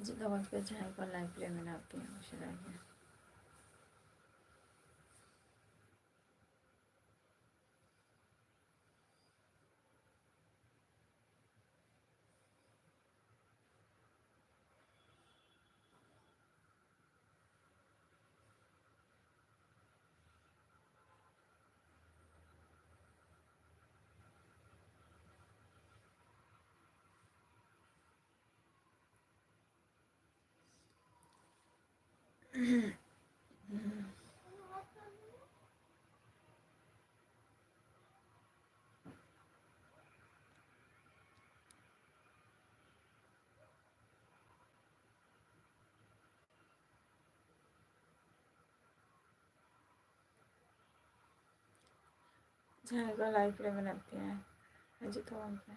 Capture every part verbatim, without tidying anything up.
ᱦᱤᱡᱩᱜ ᱛᱟᱵᱚᱱ ᱯᱮ, ᱡᱟᱦᱟᱸᱭ ᱠᱚ live ᱨᱮ ᱢᱮᱱᱟᱜ ᱯᱮᱭᱟ, ᱩᱥᱟᱹᱨᱟ ᱜᱮ᱾ ᱡᱟᱦᱟᱸᱭ ᱠᱚ live ᱨᱮ ᱢᱮᱱᱟᱜ ᱯᱮᱭᱟ, ᱦᱤᱡᱩᱜ ᱛᱟᱵᱚᱱ ᱯᱮ᱾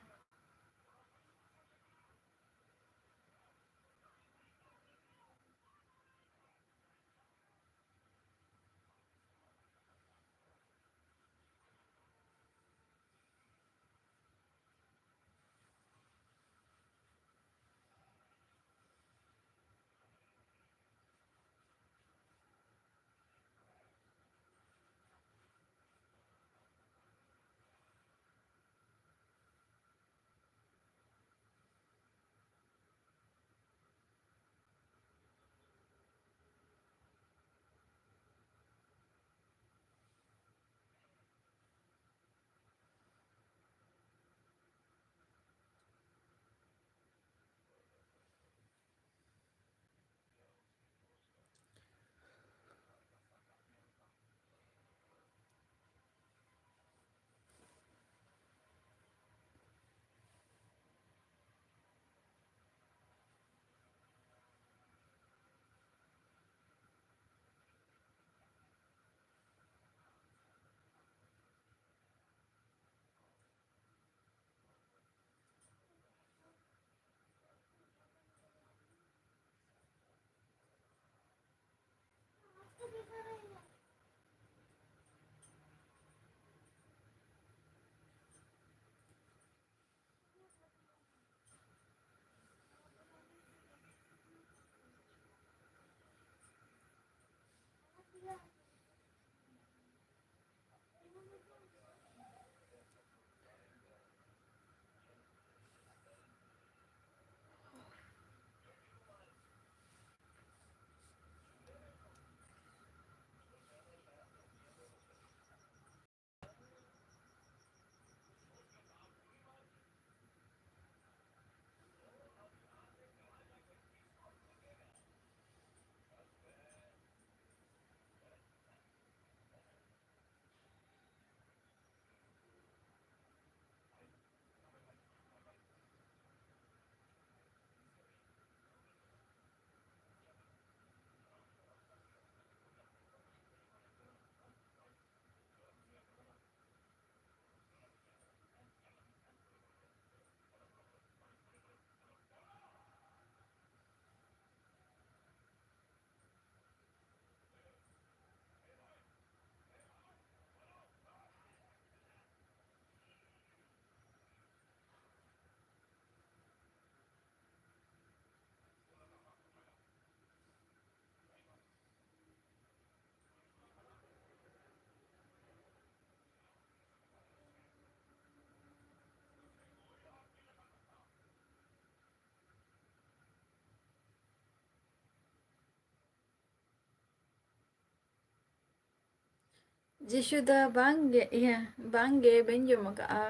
ᱡᱤᱥᱩ ᱫᱚ ᱵᱟᱝ ᱜᱮ, ᱤᱭᱟᱹ, ᱵᱟᱝ ᱜᱮ, ᱵᱟᱹᱧ ᱡᱚᱢ ᱟᱠᱟᱜᱼᱟ᱾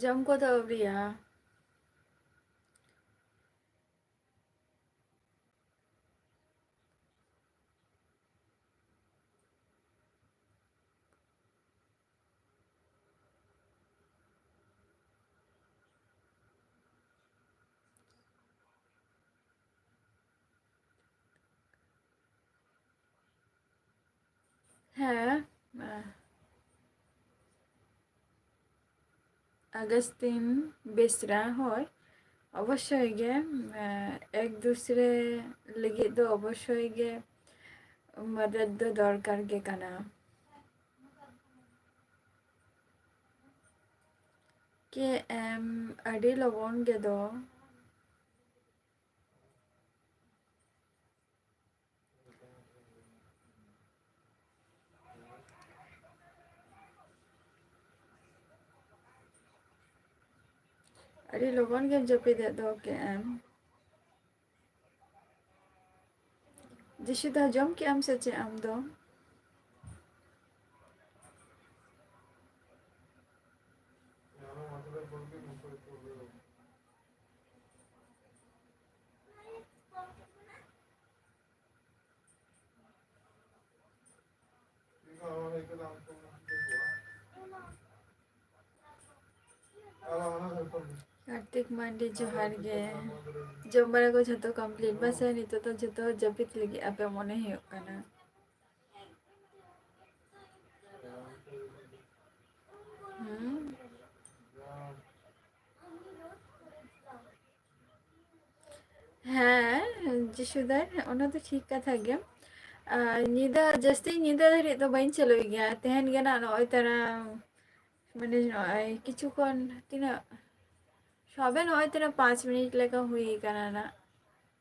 ᱡᱚᱢ ᱠᱚᱫᱚ ᱟᱹᱣᱨᱤᱭᱟ᱾ ᱦᱮᱸ, ᱟᱜᱚᱥᱛᱤᱱ ᱵᱮᱥᱨᱟ, ᱦᱳᱭ, ᱚᱵᱚᱥᱥᱳᱭ ᱜᱮ, ᱮᱠ ᱫᱩᱥᱨᱮ ᱞᱟᱹᱜᱤᱫ ᱫᱚ ᱚᱵᱚᱥᱥᱳᱭ ᱜᱮ ᱢᱚᱫᱚᱫ ᱫᱚ ᱫᱚᱨᱠᱟᱨ ᱜᱮ ᱠᱟᱱᱟ᱾ ᱠᱮ ᱮᱢ ᱟᱹᱰᱤ ᱞᱚᱜᱚᱱ ᱜᱮᱫᱚ᱾ ᱟᱹᱰᱤ ᱞᱚᱜᱚᱱ ᱜᱮᱢ ᱡᱟᱹᱯᱤᱫᱮᱫ ᱫᱚ, ᱠᱮ ᱮᱢ᱾ ᱡᱤᱥᱩ ᱫᱟ, ᱡᱚᱢ ᱠᱮᱜ ᱟᱢ ᱥᱮ ᱪᱮᱫ ᱟᱢ ᱫᱚ? ᱠᱟᱨᱛᱤᱠ ᱢᱟᱱᱰᱤ, ᱡᱚᱦᱟᱨ ᱜᱮ᱾ ᱡᱚᱢ ᱵᱟᱲᱟ ᱠᱚ ᱡᱷᱚᱛᱚ complete ᱵᱟᱥᱮ? ᱱᱤᱛᱚᱜ ᱫᱚ ᱡᱷᱚᱛᱚ ᱡᱟᱹᱯᱤᱫ ᱞᱟᱹᱜᱤᱫ ᱟᱯᱮ ᱢᱚᱱᱮ ᱦᱩᱭᱩᱜ ᱠᱟᱱᱟ᱾ ᱦᱩᱸ᱾ ᱦᱮᱸ, ᱡᱤᱥᱩ ᱫᱟᱭ, ᱚᱱᱟ ᱫᱚ ᱴᱷᱤᱠ ᱠᱟᱛᱷᱟ ᱜᱮ᱾ ᱟᱨ ᱧᱤᱫᱟᱹ, ᱡᱟᱹᱥᱛᱤ ᱧᱤᱫᱟᱹ ᱫᱷᱟᱹᱨᱤᱡ ᱫᱚ ᱵᱟᱹᱧ ᱪᱟᱹᱞᱩᱭ ᱜᱮᱭᱟ᱾ ᱛᱮᱦᱮᱧ ᱜᱮ ᱱᱟᱜ ᱱᱚᱜᱼᱚᱭ ᱛᱟᱨᱟ, ᱢᱟᱱᱮ ᱱᱚᱜᱼᱚᱭ ᱠᱤᱪᱷᱩ ᱠᱷᱚᱱ ᱛᱤᱱᱟᱹᱜ, ᱥᱚᱵᱮ ᱱᱚᱜᱼᱚᱭ ᱛᱟᱨᱟ ᱯᱟᱸᱪ ᱢᱤᱱᱤᱴ ᱞᱮᱠᱟ ᱦᱩᱭ ᱠᱟᱱᱟ ᱱᱟᱜ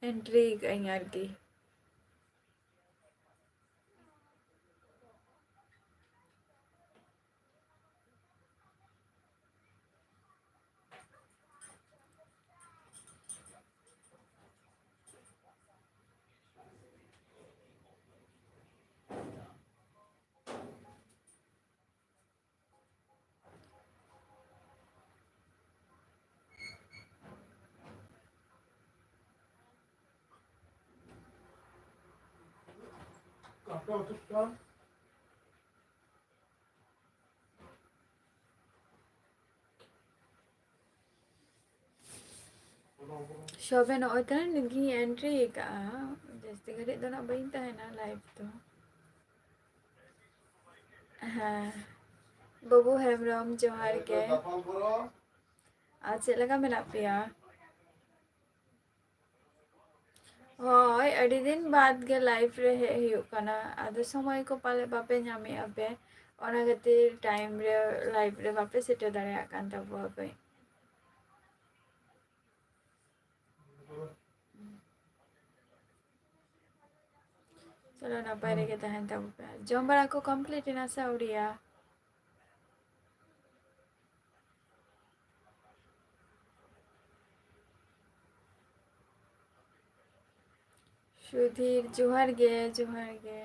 entry ᱠᱟᱜᱼᱟᱹᱧ ᱟᱨᱠᱤ᱾ ᱥᱚᱵᱮ ᱱᱚᱜᱼᱚᱭ ᱛᱚ ᱱᱤᱛ ᱜᱤᱧ ᱮᱱᱴᱨᱤ ᱟᱠᱟᱫᱼᱟ, ᱡᱟᱹᱥᱛᱤ ᱜᱷᱟᱹᱲᱤᱡ ᱫᱚ ᱱᱟᱜ ᱵᱟᱹᱧ ᱛᱟᱦᱮᱱᱟ ᱞᱟᱭᱤᱵᱷ ᱫᱚ᱾ ᱦᱮᱸ, ᱵᱟᱹᱵᱩ ᱦᱮᱢᱵᱨᱚᱢ, ᱡᱚᱦᱟᱨ ᱜᱮ᱾ ᱟᱨ ᱪᱮᱫ ᱞᱮᱠᱟ ᱢᱮᱱᱟᱜ ᱯᱮᱭᱟ? ᱦᱳᱭ, ᱟᱹᱰᱤ ᱫᱤᱱ ᱵᱟᱫᱽ ᱜᱮ ᱞᱟᱭᱤᱵᱷ ᱨᱮ ᱦᱮᱡ ᱦᱩᱭᱩᱜ ᱠᱟᱱᱟ, ᱟᱫᱚ ᱥᱚᱢᱚᱭ ᱠᱚ ᱯᱟᱞᱮ ᱵᱟᱯᱮ ᱧᱟᱢᱮᱫᱼᱟ ᱯᱮ, ᱚᱱᱟ ᱠᱷᱟᱹᱛᱤᱨ ᱴᱟᱭᱤᱢ ᱨᱮ ᱞᱟᱭᱤᱵᱷ ᱨᱮ ᱵᱟᱯᱮ ᱥᱮᱴᱮᱨ ᱫᱟᱲᱮᱭᱟᱜ ᱠᱟᱱ ᱛᱟᱵᱚᱣᱟ ᱯᱮ᱾ ᱪᱚᱞᱚ, ᱱᱟᱯᱟᱭ ᱨᱮᱜᱮ ᱛᱟᱦᱮᱱ ᱛᱟᱵᱚ ᱯᱮ᱾ ᱡᱚᱢ ᱵᱟᱲᱟ ᱠᱚ ᱠᱚᱢᱯᱞᱤᱴ ᱮᱱᱟ ᱥᱮ ᱟᱹᱣᱨᱤᱭᱟ? ᱥᱩᱫᱷᱤᱨ, ᱡᱚᱦᱟᱨ ᱜᱮ, ᱡᱚᱦᱟᱨ ᱜᱮ᱾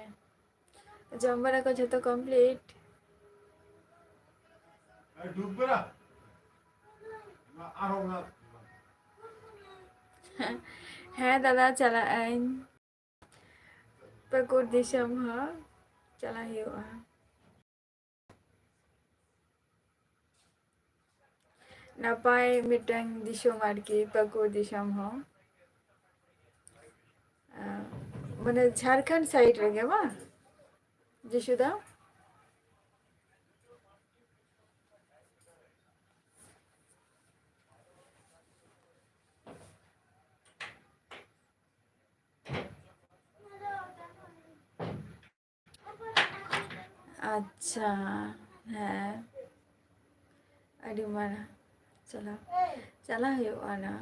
ᱡᱚᱢ ᱵᱟᱲᱟ ᱠᱚ ᱡᱷᱚᱛᱚ ᱠᱚᱢᱯᱞᱤᱴ? ᱦᱮᱸ ᱫᱟᱫᱟ, ᱪᱟᱞᱟᱜ ᱟᱹᱧ᱾ ᱯᱟᱹᱠᱩᱲ ᱫᱤᱥᱚᱢ ᱦᱚᱸ ᱪᱟᱞᱟᱜ ᱦᱩᱭᱩᱜᱼᱟ᱾ ᱱᱟᱯᱟᱭ ᱢᱤᱫᱴᱟᱝ ᱫᱤᱥᱚᱢ ᱟᱨᱠᱤ, ᱯᱟᱹᱠᱩᱲ ᱫᱤᱥᱚᱢ ᱦᱚᱸ᱾ ᱟᱸ, ᱢᱟᱱᱮ ᱡᱷᱟᱲᱠᱷᱚᱸᱰ ᱥᱟᱭᱤᱰ ᱨᱮᱜᱮ ᱵᱟᱝ, ᱡᱤᱥᱩ ᱫᱟ? ᱟᱪᱪᱷᱟ, ᱦᱮᱸ, ᱟᱹᱰᱤ ᱢᱟᱨᱟᱝ ᱪᱟᱞᱟᱣ, ᱪᱟᱞᱟᱣ ᱦᱩᱭᱩᱜᱼᱟ ᱱᱟ᱾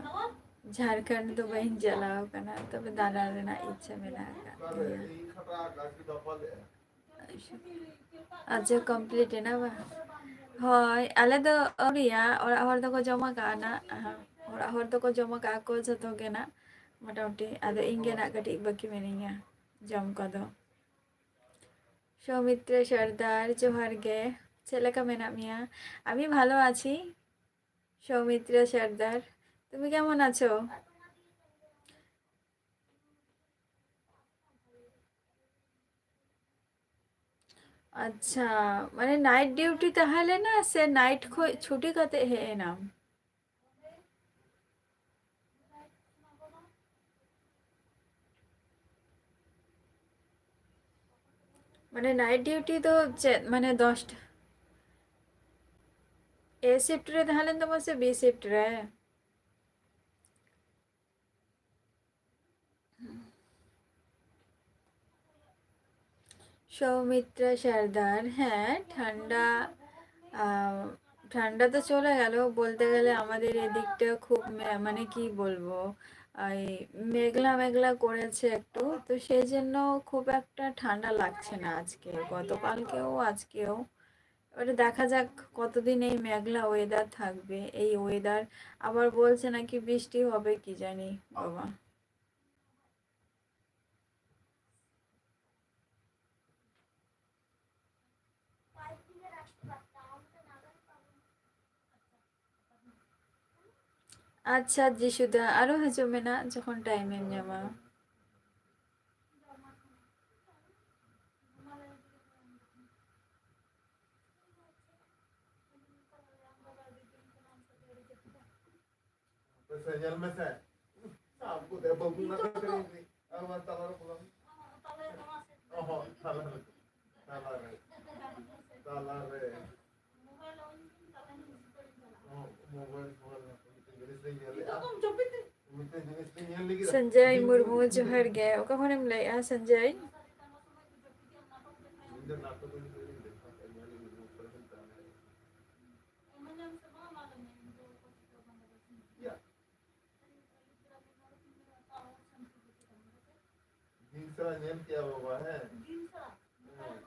ᱡᱷᱟᱲᱠᱷᱚᱸᱰ ᱫᱚ ᱵᱟᱹᱧ ᱪᱟᱞᱟᱣ ᱠᱟᱱᱟ, ᱛᱚᱵᱮ ᱫᱟᱬᱟᱱ ᱨᱮᱱᱟᱜ ᱤᱪᱪᱷᱟᱹ ᱢᱮᱱᱟᱜ ᱟᱠᱟᱫ ᱛᱤᱧᱟᱹ᱾ ᱟᱪᱪᱷᱟ, ᱠᱚᱢᱯᱞᱤᱴ ᱮᱱᱟ ᱵᱟᱝ? ᱦᱳᱭ, ᱟᱞᱮ ᱫᱚ ᱟᱹᱣᱨᱤᱭᱟ, ᱚᱲᱟᱜ ᱦᱚᱲ ᱫᱚᱠᱚ ᱡᱚᱢ ᱟᱠᱟᱫᱼᱟ ᱱᱟ᱾ ᱚᱲᱟᱜ ᱦᱚᱲ ᱫᱚᱠᱚ ᱡᱚᱢ ᱟᱠᱟᱫᱼᱟ ᱠᱚ ᱡᱷᱚᱛᱚ ᱜᱮ ᱱᱟᱜ, ᱢᱚᱴᱟᱢᱩᱴᱤ᱾ ᱟᱫᱚ ᱤᱧ ᱜᱮ ᱱᱟᱜ ᱠᱟᱹᱴᱤᱡ ᱵᱟᱹᱠᱤ ᱢᱤᱱᱟᱹᱧᱟ ᱡᱚᱢ ᱠᱚᱫᱚ᱾ ᱥᱚᱢᱤᱛᱨᱟ ᱥᱚᱨᱫᱟᱨ, ᱡᱚᱦᱟᱨ ᱜᱮ᱾ ᱪᱮᱫ ᱞᱮᱠᱟ ᱢᱮᱱᱟᱜ ᱢᱮᱭᱟ? আমি ভালো আছি। সৌমিত্র সর্দার, তুমি কেমন আছো? ᱟᱪᱪᱷᱟ, ᱢᱟᱱᱮ ᱱᱟᱭᱤᱴ ᱰᱤᱭᱩᱴᱤ ᱛᱟᱦᱮᱸ ᱞᱮᱱᱟ ᱥᱮ ᱱᱟᱭᱤᱴ ᱠᱷᱚᱡ ᱪᱷᱩᱴᱤ ᱠᱟᱛᱮ ᱦᱮᱡ ᱮᱱᱟᱢ? ᱢᱟᱱᱮ ᱱᱟᱭᱤᱴ ᱰᱤᱭᱩᱴᱤ ᱫᱚ ᱪᱮᱫ, ᱢᱟᱱᱮ ᱫᱚᱥᱴᱟ ᱮ ᱥᱤᱯᱴ ᱨᱮ ᱛᱟᱦᱮᱸ ᱞᱮᱱ ᱛᱟᱢᱟ ᱥᱮ ᱵᱤ ᱥᱤᱯᱴ ᱨᱮ? সৌমিত্রা সর্দার, হ্যাঁ, ঠান্ডা, আহ, ঠান্ডা তো চলে গেল, বলতে গেলে আমাদের এদিকটা খুব মে-, মানে কি বলবো, এই মেঘলা মেঘলা করেছে একটু, তো সেই জন্য খুব একটা ঠান্ডা লাগছে না আজকে, গতকালকেও আজকেও। এবারে দেখা যাক কতদিন এই মেঘলা ওয়েদার থাকবে। এই ওয়েদার আবার বলছে নাকি বৃষ্টি হবে, কি জানি বাবা। ᱟᱪᱪᱷᱟ ᱡᱤᱥᱩᱫᱟ, ᱟᱨᱚ ᱦᱤᱡᱩᱜ ᱢᱮ ᱱᱟᱜ ᱡᱚᱠᱷᱚᱱ ᱴᱟᱭᱤᱢ ᱮᱢ ᱧᱟᱢᱟ᱾ ᱢᱟᱥᱮ ᱧᱮᱞ ᱢᱮᱥᱮ᱾ ᱥᱟᱵ ᱠᱚᱛᱮ ᱵᱟᱹᱵᱩ ᱱᱟᱛᱮ ᱠᱟᱹᱴᱤᱡ ᱟᱨ ᱵᱟᱝ ᱛᱟᱞᱟ ᱨᱮ ᱵᱚᱞᱚᱱ᱾ ᱚ ᱦᱚᱸ, ᱛᱟᱞᱟ ᱨᱮ᱾ ᱛᱟᱞᱟ ᱨᱮ᱾ ᱛᱟᱞᱟ ᱨᱮ᱾ ᱚ, ᱢᱳᱵᱟᱭᱤᱞ ᱯᱷᱳᱱ ᱢᱤᱫᱴᱮᱱ ᱡᱤᱱᱤᱥ ᱞᱤᱧ ᱧᱮᱞ ᱞᱮᱜᱼᱟ᱾ ᱢᱤᱫᱴᱮᱱ ᱡᱤᱱᱤᱥ ᱞᱤᱧ ᱧᱮᱞ ᱞᱟᱹᱜᱤᱫ᱾ ᱥᱚᱧᱡᱚᱭ ᱢᱩᱨᱢᱩ, ᱡᱚᱦᱟᱨ ᱜᱮ᱾ ᱚᱠᱟ ᱠᱷᱚᱱᱮᱢ ᱞᱟᱹᱭᱮᱜᱼᱟ, ᱥᱚᱧᱡᱚᱭ? ᱤᱧ ᱫᱚ ᱱᱟᱴᱚᱠ ᱤᱧ ᱞᱟᱹᱭ ᱞᱮᱫᱟ, ᱧᱮᱞ ᱞᱟᱹᱜᱤᱫ ᱢᱳᱵᱟᱭᱤᱞ ᱯᱷᱳᱱ᱾ ᱡᱤᱱ ᱥᱟᱞᱟᱜ ᱧᱮᱞ ᱠᱮᱜᱼᱟ ᱵᱟᱵᱟ, ᱦᱮᱸ? ᱦᱮᱸ᱾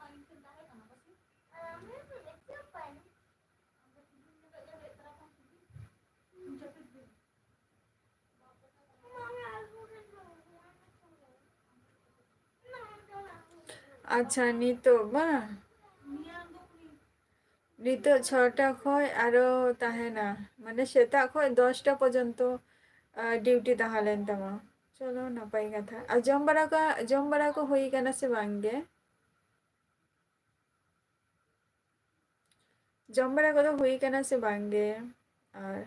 ᱟᱪᱪᱷᱟ, ᱱᱤᱛᱚᱜ ᱵᱟᱝ? ᱱᱤᱛᱚᱜ ᱪᱷᱚᱴᱟ ᱠᱷᱚᱡ ᱟᱨᱚ ᱛᱟᱦᱮᱱᱟ, ᱢᱟᱱᱮ ᱥᱮᱛᱟᱜ ᱠᱷᱚᱡ ᱫᱚᱥᱴᱟ ᱯᱚᱨᱡᱚᱱᱛᱚ, ᱟ, ᱰᱤᱭᱩᱴᱤ ᱛᱟᱦᱮᱸ ᱞᱮᱱ ᱛᱟᱢᱟ᱾ ᱪᱚᱞᱚ, ᱱᱟᱯᱟᱭ ᱠᱟᱛᱷᱟ᱾ ᱟᱨ ᱡᱚᱢ ᱵᱟᱲᱟ ᱠᱚ, ᱡᱚᱢ ᱵᱟᱲᱟ ᱠᱚ ᱦᱩᱭ ᱠᱟᱱᱟ ᱥᱮ ᱵᱟᱝ ᱜᱮ? ᱡᱚᱢ ᱵᱟᱲᱟ ᱠᱚᱫᱚ ᱦᱩᱭ ᱠᱟᱱᱟ ᱥᱮ ᱵᱟᱝ ᱜᱮ? ᱟᱨ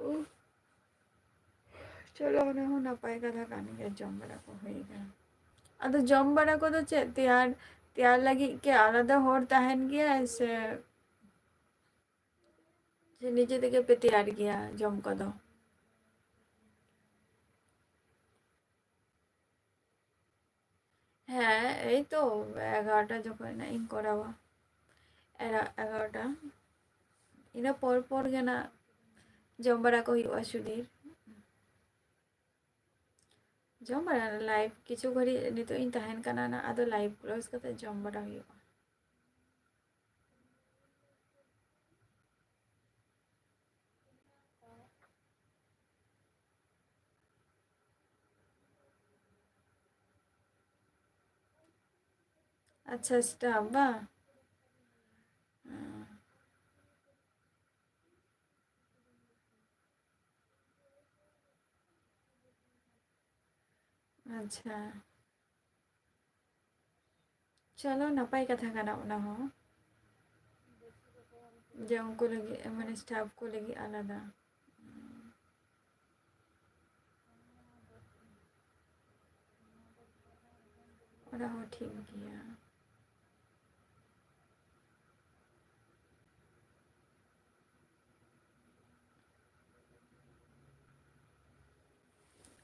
ᱩᱦ, ᱪᱚᱞᱚ, ᱚᱱᱟ ᱦᱚᱸ ᱱᱟᱯᱟᱭ ᱠᱟᱛᱷᱟ ᱠᱟᱱ ᱜᱮᱭᱟ, ᱡᱚᱢ ᱵᱟᱲᱟ ᱠᱚ ᱦᱩᱭ ᱠᱟᱱᱟ᱾ ᱟᱫᱚ ᱡᱚᱢ ᱵᱟᱲᱟ ᱠᱚᱫᱚ ᱪᱮᱫ ᱛᱮᱭᱟᱨ, ᱛᱮᱭᱟᱨ ᱞᱟᱹᱜᱤᱫ ᱠᱤ ᱟᱞᱟᱫᱟ ᱦᱚᱲ ᱛᱟᱦᱮᱱ ᱜᱮᱭᱟ ᱥᱮ, ᱥᱮ ᱱᱤᱡᱮ ᱛᱮᱜᱮ ᱯᱮ ᱛᱮᱭᱟᱨ ᱜᱮᱭᱟ ᱡᱚᱢ ᱠᱚᱫᱚ? ᱦᱮᱸ, ᱮᱭ ᱛᱚ ᱮᱜᱟᱨᱚᱴᱟ ᱡᱚᱠᱷᱚᱱ ᱱᱟᱜ ᱤᱧ ᱠᱚᱨᱟᱣᱟ, ᱮᱜᱟ-, ᱮᱜᱟᱨᱚᱴᱟ, ᱤᱱᱟᱹ ᱯᱚᱨ ᱯᱚᱨ ᱜᱮ ᱱᱟᱜ ᱡᱚᱢ ᱵᱟᱲᱟ ᱠᱚ ᱦᱩᱭᱩᱜᱼᱟ ᱥᱩᱫᱷᱤᱨ᱾ ᱡᱚᱢ ᱵᱟᱲᱟ, live ᱠᱤᱪᱷᱩ ᱜᱷᱟᱹᱲᱤᱡ ᱱᱤᱛᱚᱜ ᱤᱧ ᱛᱟᱦᱮᱱ ᱠᱟᱱᱟ ᱱᱟᱜ, ᱟᱫᱚ live close ᱠᱟᱛᱮ ᱡᱚᱢ ᱵᱟᱲᱟ ᱦᱩᱭᱩᱜᱼᱟ᱾ ᱟᱪᱪᱷᱟ, staff ᱵᱟ? ᱦᱮᱸ᱾ ᱟᱪᱪᱷᱟ, ᱪᱚᱞᱚ, ᱱᱟᱯᱟᱭ ᱠᱟᱛᱷᱟ ᱠᱟᱱᱟ ᱚᱱᱟ ᱦᱚᱸ, ᱡᱮ ᱩᱱᱠᱩ ᱞᱟᱹᱜᱤᱫ, ᱢᱟᱱᱮ, staff ᱠᱚ ᱞᱟᱹᱜᱤᱫ ᱟᱞᱟᱫᱟ᱾ ᱚᱱᱟ ᱦᱚᱸ ᱴᱷᱤᱠ ᱜᱮᱭᱟ᱾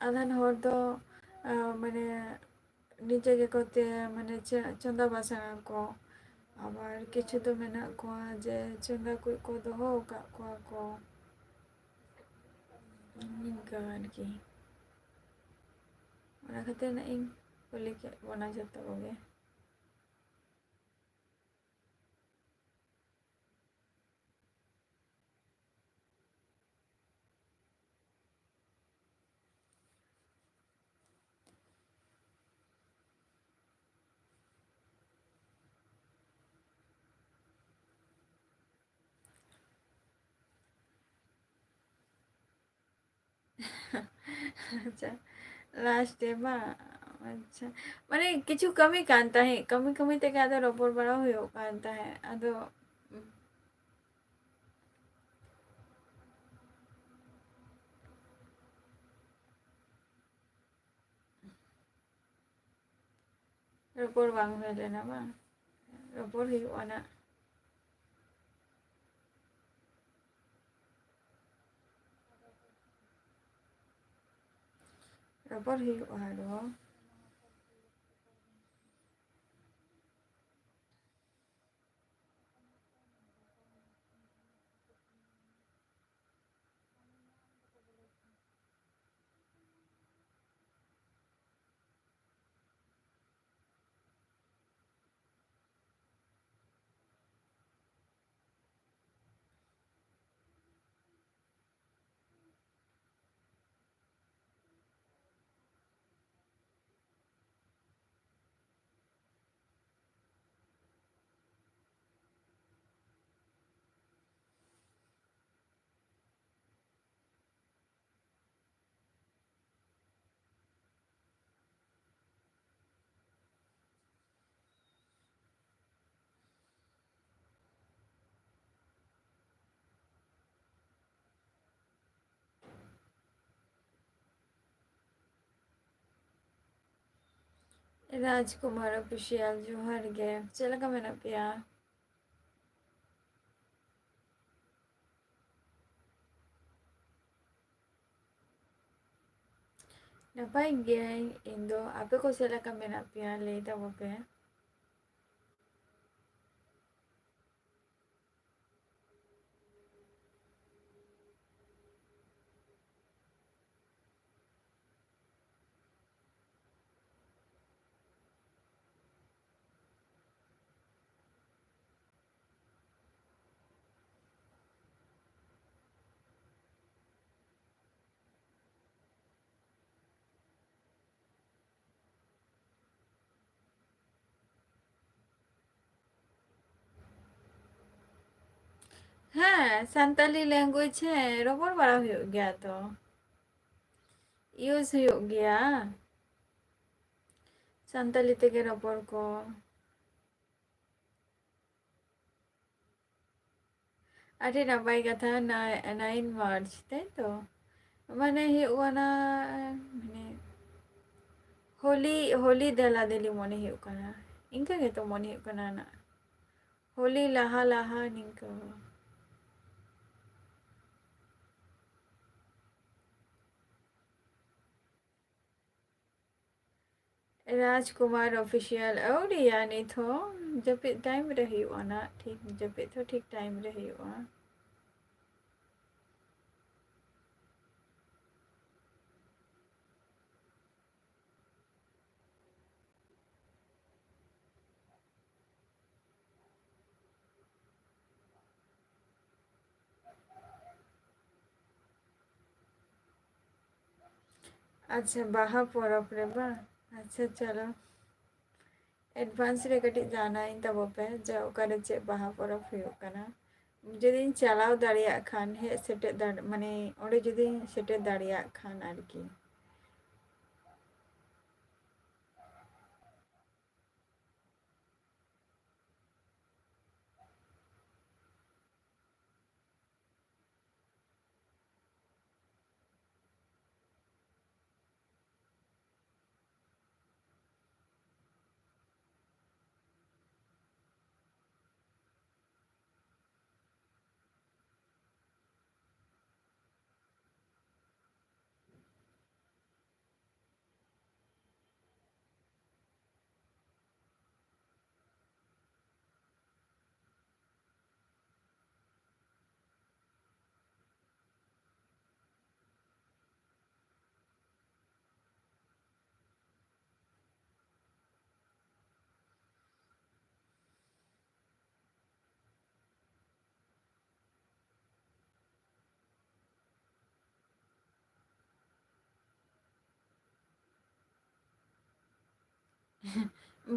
ᱟᱫᱷᱟᱱ ᱦᱚᱲ ᱫᱚ, ᱟ, ᱢᱟᱱᱮ, ᱱᱤᱡᱮ ᱜᱮᱠᱚ ᱛᱮ, ᱢᱟᱱᱮ, ᱪᱮ-, ᱪᱚᱸᱫᱟ ᱵᱟᱥᱟᱝ ᱟᱠᱚ᱾ ᱟᱵᱟᱨ ᱠᱤᱪᱷᱩ ᱫᱚ ᱢᱮᱱᱟᱜ ᱠᱚᱣᱟ ᱡᱮ ᱪᱚᱸᱫᱟ ᱠᱩᱡ ᱠᱚ ᱫᱚᱦᱚ ᱟᱠᱟᱫ ᱠᱚᱣᱟ ᱠᱚ᱾ ᱱᱤᱝᱠᱟᱹ ᱟᱨᱠᱤ᱾ ᱚᱱᱟ ᱠᱷᱟᱹᱛᱤᱨ ᱱᱟᱜ ᱤᱧ ᱠᱩᱞᱤ ᱠᱮᱫ ᱵᱚᱱᱟ ᱡᱚᱛᱚ ᱠᱚᱜᱮ᱾ ᱟᱪᱪᱷᱟ, ᱞᱟᱥᱴ ᱰᱮ ᱵᱟᱝ? ᱟᱪᱪᱷᱟ, ᱢᱟᱱᱮ ᱠᱤᱪᱷᱩ ᱠᱟᱹᱢᱤ ᱠᱟᱱ ᱛᱟᱦᱮᱸᱫ, ᱠᱟᱹᱢᱤ ᱠᱟᱹᱢᱤ ᱛᱮᱜᱮ ᱟᱫᱚ ᱨᱚᱯᱚᱲ ᱵᱟᱲᱟ ᱦᱩᱭᱩᱜ ᱠᱟᱱ ᱛᱟᱦᱮᱸᱫ, ᱟᱫᱚ ᱨᱚᱯᱚᱲ ᱵᱟᱝ ᱦᱩᱭ ᱞᱮᱱᱟ ᱵᱟᱝ? ᱨᱚᱯᱚᱲ ᱦᱩᱭᱩᱜᱼᱟ ᱱᱟᱜ᱾ ᱨᱚᱯᱚᱲ ᱦᱩᱭᱩᱜᱼᱟ ᱟᱨᱚ᱾ ᱨᱟᱡᱽᱠᱩᱢᱟᱨ ᱚᱯᱷᱤᱥᱤᱭᱟᱞ, ᱡᱚᱦᱟᱨ ᱜᱮ, ᱪᱮᱫ ᱞᱮᱠᱟ ᱢᱮᱱᱟᱜ ᱯᱮᱭᱟ? ᱱᱟᱯᱟᱭ ᱜᱤᱭᱟᱹᱧ ᱤᱧ ᱫᱚ, ᱟᱯᱮ ᱠᱚ ᱪᱮᱫ ᱞᱮᱠᱟ ᱢᱮᱱᱟᱜ ᱯᱮᱭᱟ ᱞᱟᱹᱭ ᱛᱟᱵᱚ ᱯᱮ᱾ ᱦᱮᱸ, ᱥᱟᱱᱛᱟᱞᱤ language, ᱦᱮᱸ, ᱨᱚᱯᱚᱲ ᱵᱟᱲᱟ ᱦᱩᱭᱩᱜ ᱜᱮᱭᱟ ᱛᱚ᱾ use ᱦᱩᱭᱩᱜ ᱜᱮᱭᱟ ᱥᱟᱱᱛᱟᱞᱤ ᱛᱮᱜᱮ ᱨᱚᱯᱚᱲ ᱠᱚ᱾ ᱟᱹᱰᱤ ᱱᱟᱯᱟᱭ ᱠᱟᱛᱷᱟ, ᱱᱟ-, nine March, ᱛᱟᱭ ᱛᱚ? ᱢᱟᱱᱮ ᱦᱩᱭᱩᱜ ᱠᱟᱱᱟ, ᱢᱟᱱᱮ ᱦᱳᱞᱤ, ᱦᱳᱞᱤ ᱫᱮᱞᱟ ᱫᱮᱞᱤ ᱢᱚᱱᱮ ᱦᱩᱭᱩᱜ ᱠᱟᱱᱟ, ᱤᱱᱠᱟᱹ ᱜᱮᱛᱚ ᱢᱚᱱᱮ ᱦᱩᱭᱩᱜ ᱠᱟᱱᱟ ᱱᱟᱜ, ᱦᱳᱞᱤ ᱞᱟᱦᱟ ᱞᱟᱦᱟ ᱱᱤᱝᱠᱟᱹ᱾ ᱨᱟᱡᱽᱠᱩᱢᱟᱨ Official, ᱟᱹᱣᱨᱤᱭᱟ ᱱᱤᱛ ᱦᱚᱸ, ᱡᱟᱹᱯᱤᱫ time ᱨᱮ ᱦᱩᱭᱩᱜᱼᱟ ᱱᱟᱜ, ᱴᱷᱤᱠ ᱡᱟᱹᱯᱤᱫ ᱦᱚᱸ ᱴᱷᱤᱠ time ᱨᱮ ᱦᱩᱭᱩᱜᱼᱟ᱾ ᱟᱪᱪᱷᱟ, ᱵᱟᱦᱟ ᱯᱚᱨᱚᱵᱽ ᱨᱮ ᱵᱟᱝ? ᱟᱪᱪᱷᱟ, ᱪᱚᱞᱚ, advance ᱨᱮ ᱠᱟᱹᱴᱤᱡ ᱡᱟᱱᱟᱣᱤᱧ ᱛᱟᱵᱚ ᱯᱮ ᱡᱮ ᱚᱠᱟᱨᱮ ᱪᱮᱫ ᱵᱟᱦᱟ ᱯᱚᱨᱚᱵᱽ ᱦᱩᱭᱩᱜ ᱠᱟᱱᱟ᱾ ᱡᱩᱫᱤᱧ ᱪᱟᱞᱟᱣ ᱫᱟᱲᱮᱭᱟᱜ ᱠᱷᱟᱱ, ᱦᱮᱡ ᱥᱮᱴᱮᱨ ᱫᱟᱲᱮ-, ᱢᱟᱱᱮ ᱚᱸᱰᱮ ᱡᱩᱫᱤᱧ ᱥᱮᱴᱮᱨ ᱫᱟᱲᱮᱭᱟᱜ ᱠᱷᱟᱱ ᱟᱨᱠᱤ᱾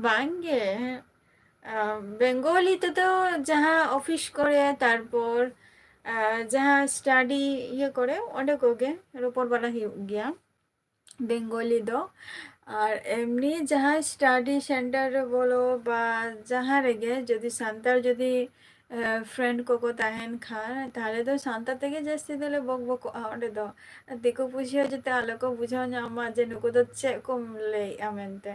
ᱵᱟᱝᱜᱮ, ᱟᱸ, ᱵᱮᱝᱜᱚᱞᱤ ᱛᱮᱫᱚ ᱡᱟᱦᱟᱸ office ᱠᱚᱨᱮ, ᱛᱟᱨᱯᱚᱨ, ᱟᱸ, ᱡᱟᱦᱟᱸ study ᱤᱭᱟᱹ ᱠᱚᱨᱮ, ᱚᱸᱰᱮ ᱠᱚᱜᱮ ᱨᱚᱯᱚᱲ ᱵᱟᱲᱟ ᱦᱩᱭᱩᱜ ᱜᱮᱭᱟ᱾ ᱵᱮᱝᱜᱚᱞᱤ ᱫᱚ᱾ ᱟᱨ ᱮᱢᱱᱤ ᱡᱟᱦᱟᱸ study center ᱨᱮ ᱵᱚᱞᱚ ᱵᱟ ᱡᱟᱦᱟᱸ ᱨᱮᱜᱮ ᱡᱩᱫᱤ ᱥᱟᱱᱛᱟᱲ ᱡᱩᱫᱤ, ᱮ, friend ᱠᱚᱠᱚ ᱛᱟᱦᱮᱱ ᱠᱷᱟᱱ, ᱛᱟᱦᱞᱮ ᱫᱚ ᱥᱟᱱᱛᱟᱲ ᱛᱮᱜᱮ ᱡᱟᱹᱥᱛᱤ ᱫᱚᱞᱮ ᱵᱚᱠ ᱵᱚᱠᱚᱜᱼᱟ ᱚᱸᱰᱮ ᱫᱚ᱾ ᱫᱤᱠᱩ ᱯᱩᱥᱤ ᱦᱚᱸ ᱡᱟᱛᱮ ᱟᱞᱚ ᱠᱚ ᱵᱩᱡᱷᱟᱹᱣ ᱧᱟᱢ ᱢᱟ ᱡᱮ ᱱᱩᱠᱩ ᱫᱚ ᱪᱮᱫ ᱠᱚ ᱞᱟᱹᱭᱮᱫᱼᱟ ᱢᱮᱱᱛᱮ᱾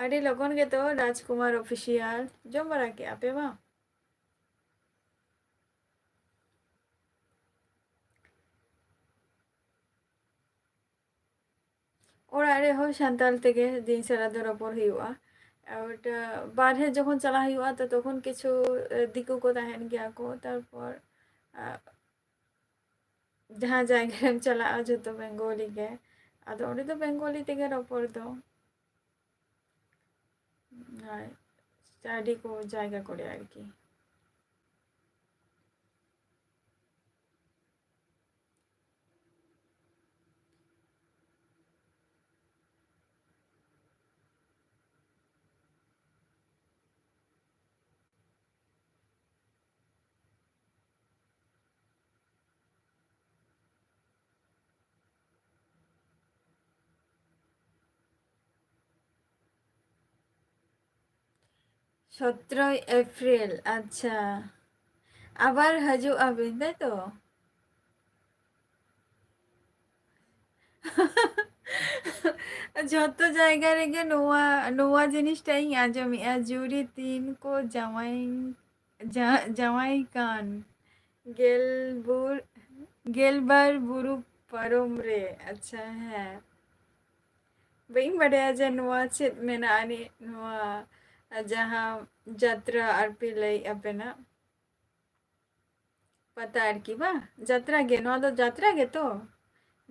ᱟᱹᱰᱤ ᱞᱚᱜᱚᱱ ᱜᱮᱛᱚ ᱨᱟᱡᱽᱠᱩᱢᱟᱨ Official᱾ ᱡᱚᱢ ᱵᱟᱲᱟ ᱠᱮᱜᱼᱟ ᱯᱮ ᱵᱟᱝ? ᱚᱲᱟᱜ ᱨᱮᱦᱚᱸ ᱥᱟᱱᱛᱟᱲ ᱛᱮᱜᱮ ᱫᱤᱱ ᱥᱟᱨᱟ ᱫᱚ ᱨᱚᱯᱚᱲ ᱦᱩᱭᱩᱜᱼᱟ᱾ ᱟᱨ ᱚᱴᱟ ᱵᱟᱨᱦᱮ ᱡᱚᱠᱷᱚᱱ ᱪᱟᱞᱟᱜ ᱦᱩᱭᱩᱜᱼᱟ, ᱛᱚ ᱛᱚᱠᱷᱚᱱ ᱠᱤᱪᱷᱩ, ᱮ, ᱫᱤᱠᱩ ᱠᱚ ᱛᱟᱦᱮᱱ ᱜᱮᱭᱟ ᱠᱚ᱾ ᱛᱟᱨᱯᱚᱨ, ᱟ, ᱡᱟᱦᱟᱸ ᱡᱟᱭᱜᱟ ᱨᱮᱢ ᱪᱟᱞᱟᱜᱼᱟ, ᱡᱷᱚᱛᱚ ᱵᱮᱝᱜᱚᱞᱤ ᱜᱮ᱾ ᱟᱫᱚ ᱚᱸᱰᱮ ᱫᱚ ᱵᱮᱝᱜᱚᱞᱤ ᱛᱮᱜᱮ ᱨᱚᱯᱚᱲ ᱫᱚ᱾ ᱟᱨ study ᱠᱚ ᱡᱟᱭᱜᱟ ᱠᱚᱨᱮ ᱟᱨᱠᱤ᱾ ᱥᱚᱛᱨᱚᱭ ᱮᱯᱨᱤᱞ, ᱟᱪᱪᱷᱟ᱾ ᱟᱵᱟᱨ ᱦᱤᱡᱩᱜ ᱟᱵᱤᱱ, ᱛᱟᱭ ᱛᱚ? ᱡᱷᱚᱛᱚ ᱡᱟᱭᱜᱟ ᱨᱮᱜᱮ ᱱᱚᱣᱟ, ᱱᱚᱣᱟ ᱡᱤᱱᱤᱥᱴᱟᱜ ᱤᱧ ᱟᱸᱡᱚᱢᱮᱜᱼᱟ, ᱡᱩᱨᱤ ᱛᱤᱱ ᱠᱚ ᱡᱟᱶᱟᱭ, ᱡᱟ-, ᱡᱟᱶᱟᱭ ᱠᱟᱱ᱾ ᱜᱮᱞ ᱵᱩᱨ-, ᱜᱮᱞᱵᱟᱨ ᱵᱩᱨᱩ ᱯᱟᱨᱚᱢ ᱨᱮ᱾ ᱟᱪᱪᱷᱟ, ᱦᱮᱸ᱾ ᱵᱟᱹᱧ ᱵᱟᱰᱟᱭᱟ ᱡᱮ ᱱᱚᱣᱟ ᱪᱮᱫ ᱢᱮᱱᱟᱜᱼᱟ ᱟᱹᱱᱤᱡ, ᱱᱚᱣᱟ ᱡᱟᱦᱟᱸ ᱡᱟᱛᱨᱟ ᱟᱨᱯᱮ ᱞᱟᱹᱭᱮᱫ ᱟᱯᱮ ᱱᱟᱜ᱾ ᱯᱟᱛᱟ ᱟᱨᱠᱤ ᱵᱟᱝ? ᱡᱟᱛᱨᱟ ᱜᱮ, ᱱᱚᱣᱟ ᱫᱚ ᱡᱟᱛᱨᱟ ᱜᱮᱛᱚ?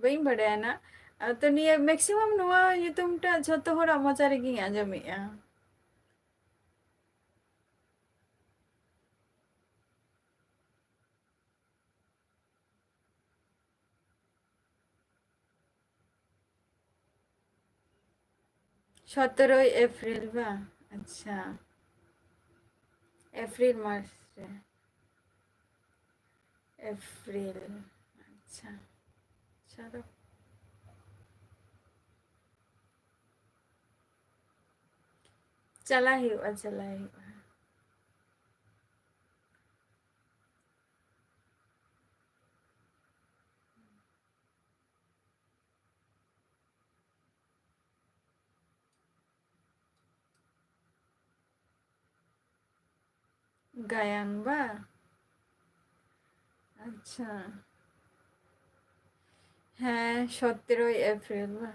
ᱵᱟᱹᱧ ᱵᱟᱰᱟᱭᱟ ᱱᱟᱜ᱾ ᱟᱨ ᱛᱚ ᱱᱤᱭᱟᱹ maximum ᱱᱚᱣᱟ ᱧᱩᱛᱩᱢᱴᱟᱜ ᱡᱷᱚᱛᱚ ᱦᱚᱲᱟᱜ ᱢᱚᱪᱟ ᱨᱮᱜᱮᱧ ᱟᱸᱡᱚᱢᱮᱜᱼᱟ᱾ ᱥᱚᱛᱨᱚᱭ ᱮᱯᱨᱤᱞ ᱵᱟᱝ? ᱟᱪᱪᱷᱟ, ᱮᱯᱨᱤᱞ ᱢᱟᱥ ᱨᱮ᱾ ᱮᱯᱨᱤᱞ᱾ ᱟᱪᱪᱷᱟ, ᱪᱚᱞᱚ᱾ ᱪᱟᱞᱟᱜ ᱦᱩᱭᱩᱜᱼᱟ, ᱪᱟᱞᱟᱜ ᱦᱩᱭᱩᱜᱼᱟ᱾ ᱜᱟᱭᱟᱱ ᱵᱟ? ᱟᱪᱪᱷᱟ᱾ ᱦᱮᱸ, ᱥᱚᱛᱨᱚᱭ ᱮᱯᱨᱤᱞ ᱵᱟ?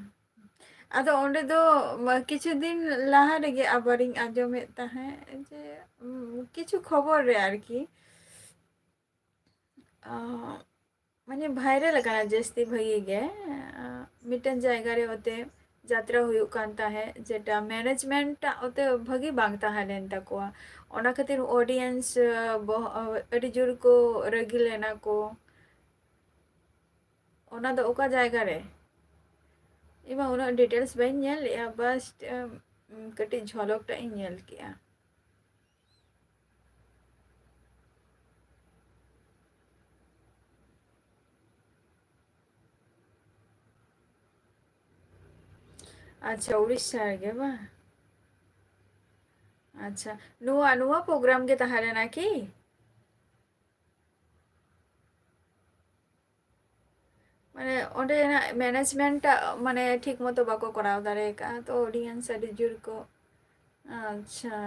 ᱟᱫᱚ ᱚᱸᱰᱮ ᱫᱚ, ᱢᱟ, ᱠᱤᱪᱷᱩ ᱫᱤᱱ ᱞᱟᱦᱟ ᱨᱮᱜᱮ ᱟᱵᱟᱨᱤᱧ ᱟᱸᱡᱚᱢᱮᱫ ᱛᱟᱦᱮᱸᱫ ᱡᱮ, ᱩᱢ, ᱠᱤᱪᱷᱩ ᱠᱷᱚᱵᱚᱨ ᱨᱮ ᱟᱨᱠᱤ, ᱟᱸ, ᱢᱟᱱᱮ viral ᱟᱠᱟᱱᱟ ᱡᱟᱹᱥᱛᱤ ᱵᱷᱟᱜᱤ ᱜᱮ᱾ ᱟᱸ, ᱢᱤᱫᱴᱮᱱ ᱡᱟᱭᱜᱟ ᱨᱮ ᱚᱛᱮ ᱡᱟᱛᱨᱟ ᱦᱩᱭᱩᱜ ᱠᱟᱱ ᱛᱟᱦᱮᱸᱫ, ᱡᱮᱴᱟ management ᱴᱟᱜ ᱚᱛᱮ ᱵᱷᱟᱜᱤ ᱵᱟᱝ ᱛᱟᱦᱮᱸ ᱞᱮᱱ ᱛᱟᱠᱚᱣᱟ᱾ ᱚᱱᱟ ᱠᱷᱟᱹᱛᱤᱨ audience, ᱟᱸ, ᱵᱚᱦ-, ᱟᱹᱰᱤ ᱡᱳᱨ ᱠᱚ ᱨᱟᱹᱜᱤ ᱞᱮᱱᱟ ᱠᱚ᱾ ᱚᱱᱟ ᱫᱚ ᱚᱠᱟ ᱡᱟᱭᱜᱟ ᱨᱮ? ᱤᱧ ᱢᱟ ᱩᱱᱟᱹᱜ details ᱵᱟᱹᱧ ᱧᱮᱞ ᱞᱮᱜᱼᱟ, just, ᱩᱢ, ᱠᱟᱹᱴᱤᱡ ᱡᱷᱚᱞᱚᱠ ᱴᱟᱜ ᱤᱧ ᱧᱮᱞ ᱠᱮᱜᱼᱟ᱾ ᱟᱪᱪᱷᱟ, ᱩᱲᱤᱥᱥᱟ ᱨᱮᱜᱮ ᱵᱟᱝ? ᱟᱪᱪᱷᱟ, ᱱᱚᱣᱟ, ᱱᱚᱣᱟ program ᱜᱮ ᱛᱟᱦᱮᱸ ᱞᱮᱱᱟ ᱠᱤ? ᱢᱟᱱᱮ, ᱚᱸᱰᱮᱱᱟᱜ management ᱴᱟᱜ, ᱢᱟᱱᱮ, ᱴᱷᱤᱠ ᱢᱚᱛᱚ ᱵᱟᱠᱚ ᱠᱚᱨᱟᱣ ᱫᱟᱲᱮ ᱟᱠᱟᱫᱼᱟ, ᱛᱚ audience ᱟᱹᱰᱤ ᱡᱳᱨ ᱠᱚ, ᱟᱪᱪᱷᱟ,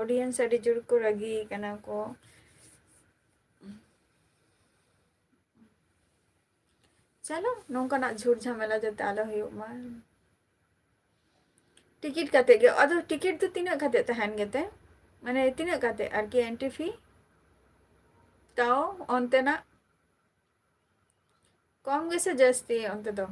audience ᱟᱹᱰᱤ ᱡᱳᱨ ᱠᱚ ᱨᱟᱹᱜᱤ ᱠᱟᱱᱟ ᱠᱚ᱾ ᱪᱚᱞᱚ, ᱱᱚᱝᱠᱟᱱᱟᱜ ᱡᱷᱩᱴ ᱡᱷᱟᱢᱮᱞᱟ ᱡᱟᱛᱮ ᱟᱞᱚ ᱦᱩᱭᱩᱜ ᱢᱟ᱾ ᱴᱤᱠᱤᱴ ᱠᱟᱛᱮ ᱜᱮ, ᱟᱫᱚ ᱴᱤᱠᱤᱴ ᱫᱚ ᱛᱤᱱᱟᱹᱜ ᱠᱟᱛᱮ ᱛᱟᱦᱮᱱ ᱜᱮᱛᱮ? ᱢᱟᱱᱮ, ᱛᱤᱱᱟᱹᱜ ᱠᱟᱛᱮ ᱟᱨᱠᱤ entry fee? ᱛᱟᱣ ᱚᱱᱛᱮᱱᱟᱜ ᱠᱚᱢ ᱜᱮᱥᱮ ᱡᱟᱹᱥᱛᱤ ᱚᱱᱛᱮ ᱫᱚ?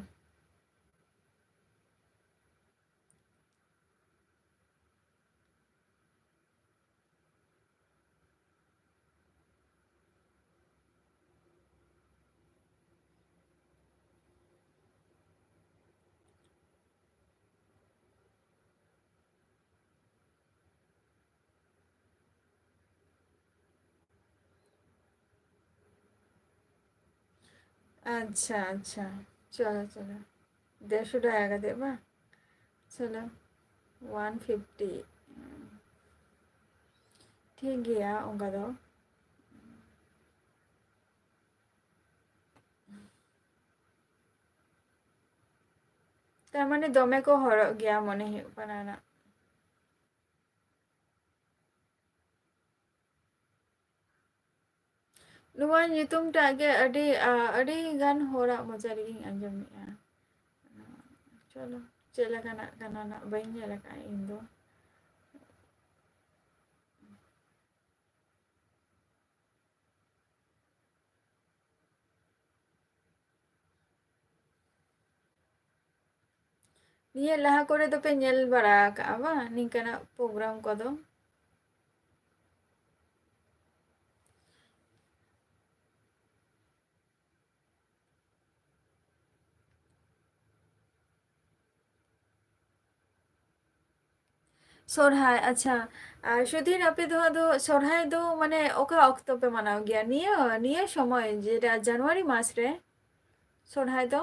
ᱟᱪᱪᱷᱟ, ᱟᱪᱪᱷᱟ᱾ ᱪᱚᱞᱚ, ᱪᱚᱞᱚ᱾ ᱰᱮᱲᱥᱚ ᱴᱟᱠᱟ ᱠᱟᱛᱮ ᱵᱟᱝ? ᱪᱚᱞᱚ, ᱚᱣᱟᱱ ᱯᱷᱤᱯᱴᱤ᱾ ᱴᱷᱤᱠ ᱜᱮᱭᱟ, ᱚᱱᱠᱟ ᱫᱚ᱾ ᱛᱟᱨ ᱢᱟᱱᱮ ᱫᱚᱢᱮ ᱠᱚ ᱦᱚᱨᱚᱜ ᱜᱮᱭᱟ ᱢᱚᱱᱮ ᱦᱩᱭᱩᱜ ᱠᱟᱱᱟ ᱱᱟᱜ᱾ ᱱᱚᱣᱟ ᱧᱩᱛᱩᱢ ᱴᱟᱜ ᱜᱮ ᱟᱹᱰᱤ, ᱟ, ᱟᱹᱰᱤ ᱜᱟᱱ ᱦᱚᱲᱟᱜ ᱢᱚᱪᱟ ᱨᱮᱜᱮᱧ ᱟᱸᱡᱚᱢᱮᱜᱼᱟ᱾ ᱪᱚᱞᱚ, ᱪᱮᱫ ᱞᱮᱠᱟᱱᱟᱜ ᱠᱟᱱᱟ ᱱᱟᱜ, ᱵᱟᱹᱧ ᱧᱮᱞ ᱟᱠᱟᱫᱼᱟ ᱤᱧ ᱫᱚ᱾ ᱱᱤᱭᱟᱹ ᱞᱟᱦᱟ ᱠᱚᱨᱮ ᱫᱚᱯᱮ ᱧᱮᱞ ᱵᱟᱲᱟ ᱟᱠᱟᱜᱼᱟ ᱵᱟᱝ, ᱱᱤᱝᱠᱟᱱᱟᱜ ᱯᱨᱳᱜᱨᱟᱢ ᱠᱚᱫᱚ? ᱥᱚᱨᱦᱟᱭ, ᱟᱪᱪᱷᱟ᱾ ᱟᱨ ᱥᱩᱫᱷᱤᱨ, ᱟᱯᱮ ᱫᱚ ᱟᱫᱚ ᱥᱚᱨᱦᱟᱭ ᱫᱚ ᱢᱟᱱᱮ ᱚᱠᱟ ᱚᱠᱛᱚ ᱯᱮ ᱢᱟᱱᱟᱣ ᱜᱮᱭᱟ? ᱱᱤᱭᱟᱹ, ᱱᱤᱭᱟᱹ ᱥᱚᱢᱚᱭ, ᱡᱮᱴᱟ ᱡᱟᱱᱩᱣᱟᱨᱤ ᱢᱟᱥ ᱨᱮ ᱥᱚᱨᱦᱟᱭ ᱫᱚ?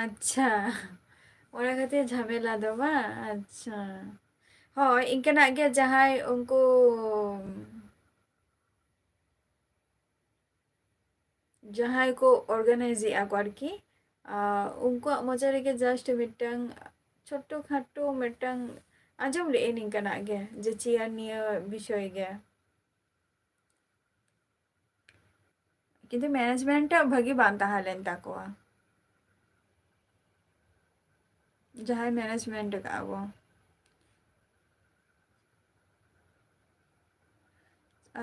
ᱟᱪᱪᱷᱟ, ᱚᱱᱟ ᱠᱷᱟᱹᱛᱤᱨ ᱡᱷᱟᱢᱮᱞᱟ ᱫᱚ ᱵᱟᱝ? ᱟᱪᱪᱷᱟ, ᱦᱳᱭ, ᱤᱱᱠᱟᱹᱱᱟᱜ ᱜᱮ ᱡᱟᱦᱟᱸᱭ ᱩᱱᱠᱩ ᱡᱟᱦᱟᱸᱭ ᱠᱚ organize ᱮᱫᱼᱟ ᱠᱚ ᱟᱨᱠᱤ, ᱟᱨ ᱩᱱᱠᱩᱣᱟᱜ ᱢᱚᱪᱟ ᱨᱮᱜᱮ just ᱢᱤᱫᱴᱟᱝ ᱪᱷᱳᱴᱳ ᱠᱷᱟᱴᱳ ᱢᱤᱫᱴᱟᱝ ᱟᱸᱡᱚᱢ ᱞᱮᱫᱟᱹᱧ ᱱᱤᱝᱠᱟᱱᱟᱜ ᱜᱮ, ᱡᱮ chair ᱱᱤᱭᱟᱹ ᱵᱤᱥᱚᱭ ᱜᱮ᱾ ᱠᱤᱱᱛᱩ management ᱴᱟᱜ ᱵᱷᱟᱹᱜᱤ ᱵᱟᱝ ᱛᱟᱦᱮᱸ ᱞᱮᱱ ᱛᱟᱠᱚᱣᱟ, ᱡᱟᱦᱟᱸᱭ management ᱟᱠᱟᱫᱼᱟ ᱠᱚ᱾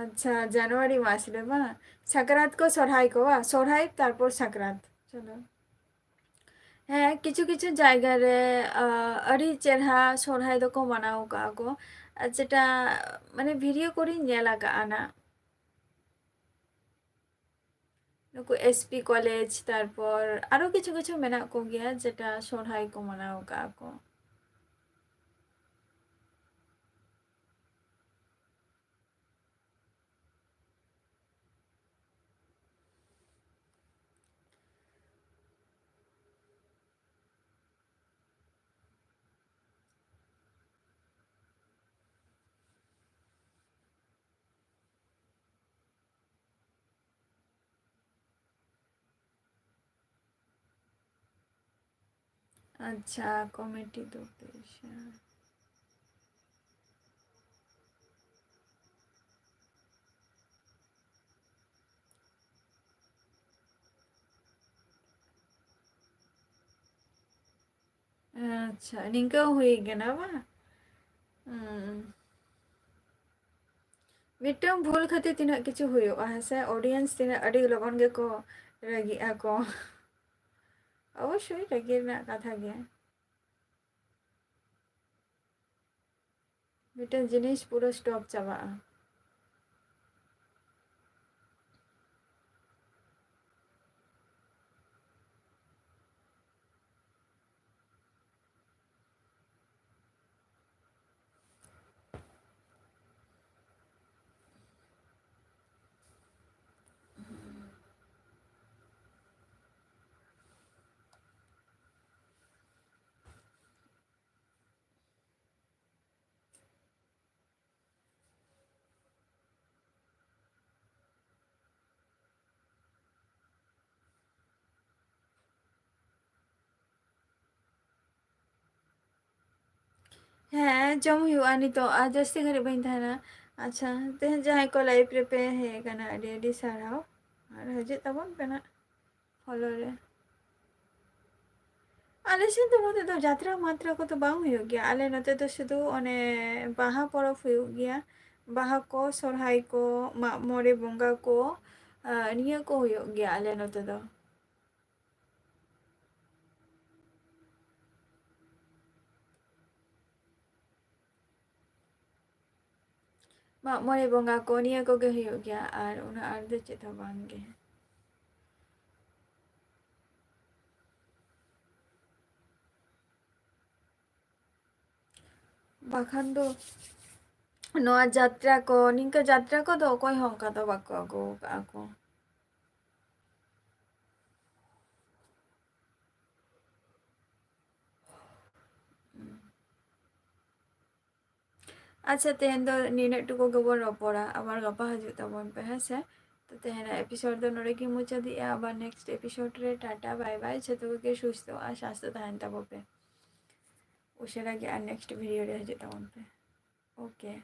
ᱟᱪᱪᱷᱟ, ᱡᱟᱱᱩᱣᱟᱨᱤ ᱢᱟᱥ ᱨᱮ ᱵᱟᱝ? ᱥᱟᱠᱨᱟᱛ ᱠᱚ ᱥᱚᱨᱦᱟᱭ ᱠᱚ ᱵᱟᱝ? ᱥᱚᱨᱦᱟᱭ ᱛᱟᱨᱯᱚᱨ ᱥᱟᱠᱨᱟᱛ᱾ ᱪᱚᱞᱚ᱾ ᱦᱮᱸ, ᱠᱤᱪᱷᱩ ᱠᱤᱪᱷᱩ ᱡᱟᱭᱜᱟ ᱨᱮ, ᱟ, ᱟᱹᱰᱤ ᱪᱮᱨᱦᱟ ᱥᱚᱨᱦᱟᱭ ᱫᱚᱠᱚ ᱢᱟᱱᱟᱣ ᱟᱠᱟᱫᱼᱟ ᱠᱚ᱾ ᱟᱨ ᱡᱮᱴᱟ, ᱢᱟᱱᱮ, video ᱠᱚᱨᱮᱧ ᱧᱮᱞ ᱟᱠᱟᱫᱼᱟ ᱱᱟᱜ᱾ ᱱᱩᱠᱩ S P college, ᱛᱟᱨᱯᱚᱨ ᱟᱨᱚ ᱠᱤᱪᱷᱩ ᱠᱤᱪᱷᱩ ᱢᱮᱱᱟᱜ ᱠᱚᱜᱮᱭᱟ ᱡᱮᱴᱟ ᱥᱚᱨᱦᱟᱭ ᱠᱚ ᱢᱟᱱᱟᱣ ᱟᱠᱟᱫᱼᱟ ᱠᱚ᱾ ᱟᱪᱪᱷᱟ, committee ᱫᱚ ᱯᱮᱥᱟ᱾ ᱟᱪᱪᱷᱟ, ᱱᱤᱝᱠᱟᱹ ᱦᱩᱭ ᱠᱟᱱᱟ ᱵᱟᱝ? ᱦᱩᱸ᱾ ᱢᱤᱫᱴᱟᱝ ᱵᱷᱩᱞ ᱠᱷᱟᱹᱛᱤᱨ ᱛᱤᱱᱟᱹᱜ ᱠᱤᱪᱷᱩ ᱦᱩᱭᱩᱜᱼᱟ, ᱦᱮᱸ ᱥᱮ? Audience ᱛᱤᱱᱟᱹᱜ ᱟᱹᱰᱤ ᱞᱚᱜᱚᱱ ᱜᱮᱠᱚ ᱨᱟᱹᱜᱤᱜᱼᱟ ᱠᱚ᱾ ᱚᱵᱚᱥᱥᱳᱭ ᱨᱟᱹᱜᱤ ᱨᱮᱱᱟᱜ ᱠᱟᱛᱷᱟ ᱜᱮ᱾ ᱢᱤᱫᱴᱮᱱ ᱡᱤᱱᱤᱥ ᱯᱩᱨᱟᱹ stop ᱪᱟᱵᱟᱜᱼᱟ᱾ ᱦᱮᱸ, ᱡᱚᱢ ᱦᱩᱭᱩᱜᱼᱟ ᱱᱤᱛᱚᱜ, ᱟᱨ ᱡᱟᱹᱥᱛᱤ ᱜᱷᱟᱹᱲᱤᱡ ᱵᱟᱹᱧ ᱛᱟᱦᱮᱱᱟ᱾ ᱟᱪᱪᱷᱟ, ᱛᱮᱦᱮᱧ ᱡᱟᱦᱟᱸᱭ ᱠᱚ live ᱨᱮᱯᱮ ᱦᱮᱡ ᱟᱠᱟᱱᱟ, ᱟᱹᱰᱤ ᱟᱹᱰᱤ ᱥᱟᱨᱦᱟᱣ, ᱟᱨ ᱦᱤᱡᱩᱜ ᱛᱟᱵᱚᱱ ᱯᱮ ᱱᱟᱜ follow ᱨᱮ᱾ ᱟᱞᱮ ᱥᱮᱱ ᱫᱚ ᱱᱚᱛᱮ ᱫᱚ ᱡᱟᱛᱨᱟ ᱢᱟᱛᱨᱟ ᱠᱚᱫᱚ ᱵᱟᱝ ᱦᱩᱭᱩᱜ ᱜᱮᱭᱟ᱾ ᱟᱞᱮ ᱱᱚᱛᱮ ᱫᱚ ᱥᱩᱫᱷᱩ ᱚᱱᱮ ᱵᱟᱦᱟ ᱯᱚᱨᱚᱵᱽ ᱦᱩᱭᱩᱜ ᱜᱮᱭᱟ᱾ ᱵᱟᱦᱟ ᱠᱚ, ᱥᱚᱨᱦᱟᱭ ᱠᱚ, ᱢᱟᱜ ᱢᱚᱬᱮ ᱵᱚᱸᱜᱟ ᱠᱚ, ᱟᱨ ᱱᱤᱭᱟᱹ ᱠᱚ ᱦᱩᱭᱩᱜ ᱜᱮᱭᱟ ᱟᱞᱮ ᱱᱚᱛᱮ ᱫᱚ᱾ ᱢᱟᱜ ᱢᱚᱬᱮ ᱵᱚᱸᱜᱟ ᱠᱚ, ᱱᱤᱭᱟᱹ ᱠᱚᱜᱮ ᱦᱩᱭᱩᱜ ᱜᱮᱭᱟ, ᱟᱨ ᱩᱱᱟᱹᱜ ᱟᱨ ᱫᱚ ᱪᱮᱫ ᱦᱚᱸ ᱵᱟᱝ ᱜᱮ᱾ ᱵᱟᱠᱷᱟᱱ ᱫᱚ ᱱᱚᱣᱟ ᱡᱟᱛᱨᱟ ᱠᱚ, ᱱᱤᱝᱠᱟᱹ ᱡᱟᱛᱨᱟ ᱠᱚᱫᱚ ᱚᱠᱚᱭ ᱦᱚᱸ ᱚᱱᱠᱟ ᱫᱚ ᱵᱟᱠᱚ ᱟᱹᱜᱩ ᱟᱠᱟᱫᱼᱟ ᱠᱚ᱾ ᱟᱪᱪᱷᱟ, ᱛᱮᱦᱮᱧ ᱫᱚ ᱱᱤᱱᱟᱹᱜ ᱴᱩᱠᱩ ᱜᱮᱵᱚᱱ ᱨᱚᱯᱚᱲᱟ, ᱟᱵᱟᱨ ᱜᱟᱯᱟ ᱦᱤᱡᱩᱜ ᱛᱟᱵᱚᱱ ᱯᱮ, ᱦᱮᱸ ᱥᱮ? ᱛᱚ, ᱛᱮᱦᱮᱧᱟᱜ episode ᱫᱚ ᱱᱚᱰᱮ ᱜᱮ ᱢᱩᱪᱟᱹᱫᱮᱜᱼᱟ᱾ ᱟᱵᱟᱨ next episode ᱨᱮ ᱴᱟᱴᱟ, bye bye, ᱡᱷᱚᱛᱚ ᱠᱚᱜᱮ ᱥᱩᱥᱛᱷᱚ ᱟᱨ ᱥᱟᱥᱛᱷᱚ ᱛᱟᱦᱮᱱ ᱛᱟᱵᱚ ᱯᱮ᱾ ᱩᱥᱟᱹᱨᱟ ᱜᱮ ᱟᱨ next video ᱨᱮ ᱦᱤᱡᱩᱜ ᱛᱟᱵᱚᱱ ᱯᱮ᱾ Okay,